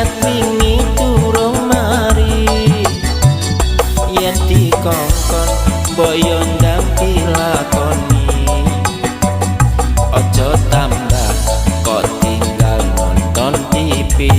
Ket wingi durung mari. Yen dikongkon mbok yo ndang dilakoni. Aja tambah kok tinggal nonton TV.